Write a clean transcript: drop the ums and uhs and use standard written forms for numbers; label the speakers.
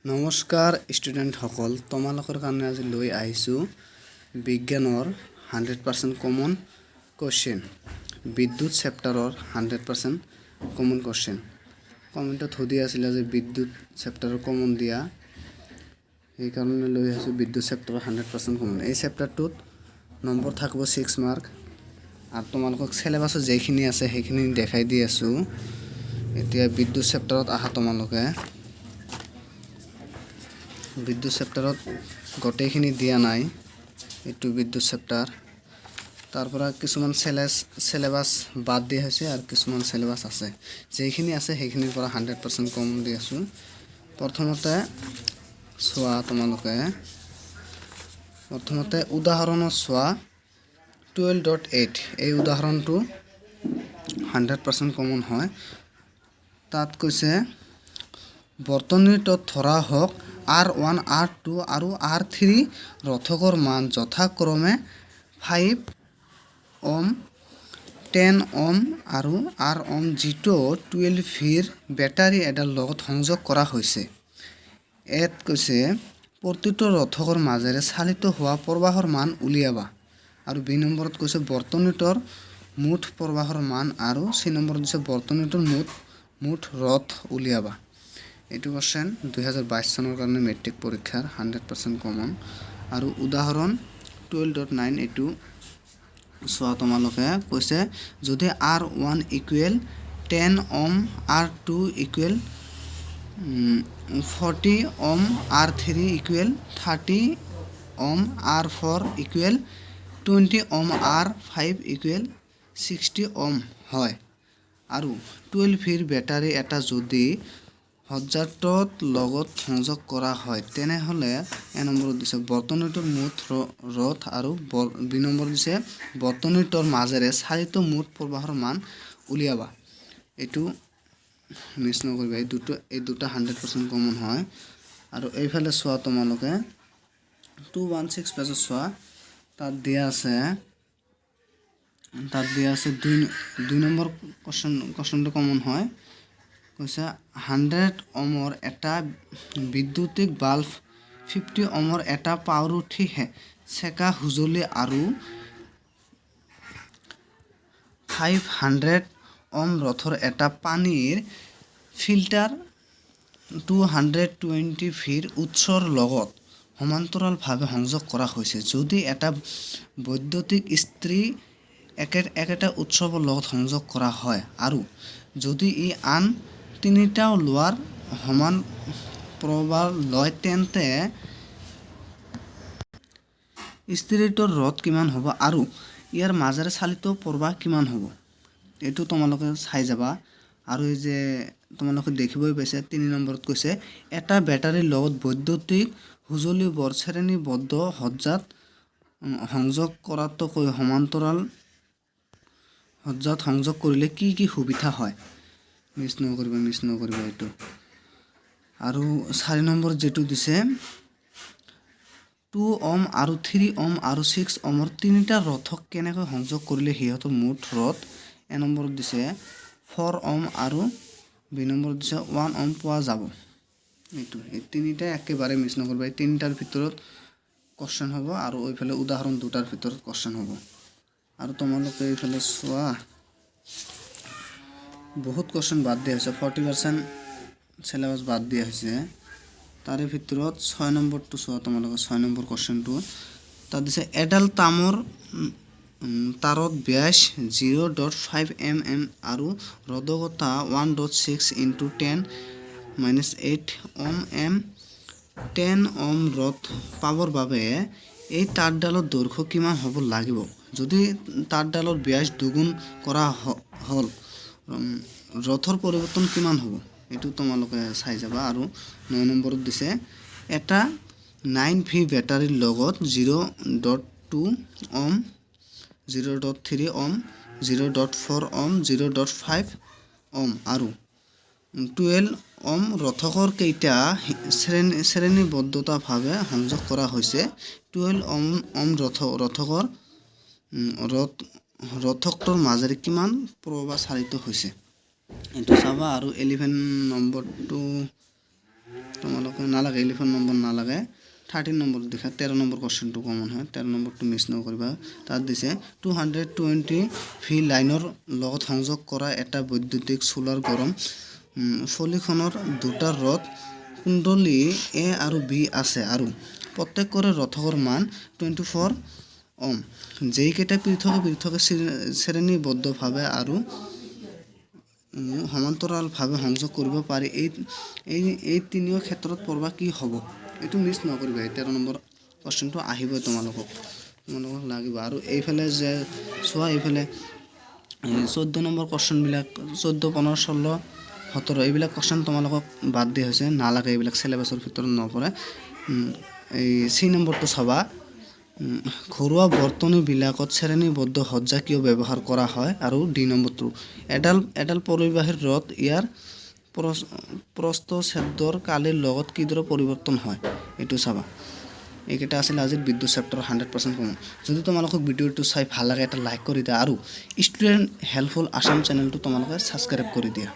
Speaker 1: নমস্কাৰ ষ্টুডেণ্টসকল, তোমালোকৰ কাৰণে আজি লৈ আহিছোঁ বিজ্ঞানৰ 100% কমন কুৱেশ্যন, বিদ্যুৎ চেপ্টাৰৰ 100% কমন কুৱেশ্যন। কমেণ্টত সুধি আছিলে যে বিদ্যুৎ চেপ্টাৰৰ কমন দিয়া, সেইকাৰণে লৈ আহিছোঁ বিদ্যুৎ চেপ্টাৰৰ 100% কমন। এই চেপ্টাৰটোত নম্বৰ থাকিব 6 মাৰ্ক আৰু তোমালোকক চিলেবাছত যিখিনি আছে সেইখিনি দেখাই দি আছোঁ। এতিয়া বিদ্যুৎ চেপ্টাৰত আহা তোমালোকে। বিদ্যুৎ চেপ্টাৰত গোটেইখিনি দিয়া নাই। এইটো বিদ্যুৎ চেপ্টাৰ, তাৰ পৰা কিছুমান চেলেবাছ বাদ দিয়া হৈছে আৰু কিছুমান চেলেবাছ আছে। যিখিনি আছে সেইখিনিৰ পৰা 100% কমন দি আছোঁ। প্ৰথমতে চোৱা তোমালোকে, প্ৰথমতে উদাহৰণত চোৱা 12.8। এই উদাহৰণটো 100% কমন হয়। তাত কৈছে, বৰ্তনীটোত ধৰা হওক আৰ 1, আৰ 2 আৰু আৰ 3 ৰোধকৰ মান যথাক্ৰমে 5 ওম, 10 ওম আৰু 8 ওম, যিটো 12 ভিৰ বেটাৰী এডাল লগত সংযোগ কৰা হৈছে। ইয়াত কৈছে, প্ৰতিটো ৰোধকৰ মাজেৰে চালিত হোৱা প্ৰবাহৰ মান উলিয়াবা। আৰু বি নম্বৰত কৈছে, বৰ্তনীটোৰ মুঠ প্ৰবাহৰ মান। আৰু চি নম্বৰত দিছে, বৰ্তনীটোৰ মুঠ ৰোধ উলিয়াবা। এইটো কুৱেশ্যন 2022 চনৰ কাৰণে মেট্ৰিক পৰীক্ষাৰ 100% কমন। আৰু উদাহৰণ 12.9, এইটো চোৱা তোমালোকে। কৈছে, যদি R 1 equal 10 ohm, R 2 equal 40 ohm, R 3 equal 30 ohm, R 4 equal 20 ohm, R 5 equal 60 ohm হয় আৰু 12 ভিৰ বেটাৰী এটা যদি সজ্জাটোৰ লগত সংযোগ কৰা হয়, তেনেহ'লে এ নম্বৰত দিছে বৰ্তনীটোৰ মুঠ ৰোধ আৰু বি নম্বৰত দিছে বৰ্তনীটোৰ মাজেৰে চালিত মুঠ প্ৰবাহৰ মান উলিয়াবা। এইটো মিছ নকৰিবা। এই দুটা 100% কমন হয়। আৰু এইফালে চোৱা তোমালোকে, 216 পেজত চোৱা। তাত দিয়া আছে দুই নম্বৰ কুৱেশ্যনটো কমন হয়। কৈছে, 100 অমৰ এটা বৈদ্যুতিক বাল্ব, 50 অমৰ এটা পাউৰুটি সেকা সঁজুলি আৰু 500 অম ৰোধৰ এটা পানীৰ ফিল্টাৰ 220 ভিৰ উৎসৰ লগত সমান্তৰালভাৱে সংযোগ কৰা হৈছে। যদি এটা বৈদ্যুতিক ইস্ত্ৰি একেটা উৎসৰ লগত সংযোগ কৰা হয় আৰু যদি ই আন তিনিটাও লোৱাৰ সমান প্ৰবাহ লয়, তেন্তে ইস্ত্ৰিটোৰ ৰোধ কিমান হ'ব আৰু ইয়াৰ মাজেৰে চালিত প্ৰবাহ কিমান হ'ব? এইটো তোমালোকে চাই যাবা। আৰু এই যে তোমালোকে দেখিবই পাইছে, তিনি নম্বৰত কৈছে, এটা বেটাৰীৰ লগত বৈদ্যুতিক সঁজুলিবোৰ শ্ৰেণীবদ্ধ সজ্জাত সংযোগ কৰাতকৈ সমান্তৰাল সজ্জাত সংযোগ কৰিলে কি কি সুবিধা হয়? মিছ নকৰিবা, মিছ নকৰিবা এইটো। আৰু চাৰি নম্বৰ যিটো দিছে, 2 অম আৰু 3 অম আৰু 6 অমৰ তিনিটা ৰোধক কেনেকৈ সংযোগ কৰিলে সিহঁতৰ মুঠ ৰোধ এ নম্বৰত দিছে 4 অম আৰু বি নম্বৰত দিছে 1 অম পোৱা যাব? এইটো, এই তিনিটাই একেবাৰে মিছ নকৰিবা। এই তিনিটাৰ ভিতৰত কুৱেশ্যন হ'ব আৰু এইফালে উদাহৰণ দুটাৰ ভিতৰত কুৱেশ্যন হ'ব। আৰু তোমালোকে এইফালে চোৱা, বহুত কুৱেশ্যন বাদ দিয়া হৈছে, 40% চিলেবাছ বাদ দিয়া হৈছে। তাৰে ভিতৰত ছয় নম্বৰটো চোৱা তোমালোকে। ছয় নম্বৰ কুৱেশ্যনটো তাত দিছে, এডাল তামৰ তাৰত ব্যাস 0.5 mm আৰু ৰোধকতা 1.6 into 10 minus 8 ohm M 10 ohm ৰোধ পাবৰ বাবে এই তাঁৰডালৰ দৈৰ্ঘ্য কিমান হ'ব লাগিব? যদি তাঁৰডালৰ ব্যাস দুগুণ কৰা হ'ল, ৰোধৰ পৰিৱৰ্তন কিমান হ'ব? এইটো তোমালোকে চাই যাবা। আৰু ন নম্বৰত দিছে, এটা 9 ভি বেটাৰীৰ লগত 0.2 ohm, 0.3 ohm, 0.4 ohm, 0.5 ohm আৰু 12 অম ৰোধকৰ কেইটা শ্ৰেণীবদ্ধতাভাৱে সংযোগ কৰা হৈছে? 12 অম ৰোধকৰ ৰোধকটোৰ মাজেৰে কিমান প্ৰবাহ চালিত হৈছে? এইটো চাবা। আৰু 11 নম্বৰটো তোমালোকে নালাগে, 11 নম্বৰ নালাগে। 13 নম্বৰ দেখা, 13 নম্বৰ কুৱেশ্যনটো কমন হয়। 13 নম্বৰটো মিছ নকৰিবা। তাত দিছে, 220 ভি লাইনৰ লগত সংযোগ কৰা এটা বৈদ্যুতিক চোলাৰ গৰম ফলিখনৰ দুটা ৰ'ধ কুণ্ডলী এ আৰু বি আছে আৰু প্ৰত্যেকৰে ৰোধকৰ মান 24 ওম। যিকেইটা পৃথকে পৃথকে শ্ৰেণীবদ্ধভাৱে আৰু সমান্তৰালভাৱে সংযোগ কৰিব পাৰি, এই এই এই তিনিও ক্ষেত্ৰত প্ৰবাহ কি হ'ব? এইটো মিছ নকৰিবা। এই 13 নম্বৰ কুৱেশ্যনটো আহিবই, তোমালোকক লাগিব। আৰু এইফালে যে চোৱা, এইফালে 14 নম্বৰ কুৱেশ্যনবিলাক, 14, 15, 16, 17, এইবিলাক কুৱেশ্যন তোমালোকক বাদ দিয়া হৈছে। নালাগে, এইবিলাক চিলেবাছৰ ভিতৰত নপৰে। এই চি নম্বৰটো চাবা, ঘৰুৱা বৰ্তনীবিলাকত শ্ৰেণীবদ্ধ সজ্জা কিয় ব্যৱহাৰ কৰা হয়? আৰু ডি নম্বৰটো, এডাল এডাল পৰিবাহীৰ ৰ'ধ ইয়াৰ প্ৰস্থচ্ছেদৰ কালিৰ লগত কিদৰে পৰিৱৰ্তন হয়, এইটো চাবা। এইকেইটা আছিল আজিৰ বিদ্যুৎ চেপ্টাৰ, 100% কমন। যদি তোমালোকক ভিডিঅ'টো চাই ভাল লাগে, এটা লাইক কৰি দিয়া আৰু ষ্টুডেণ্ট হেল্পফুল আছাম চেনেলটো তোমালোকে ছাবস্ক্ৰাইব কৰি দিয়া।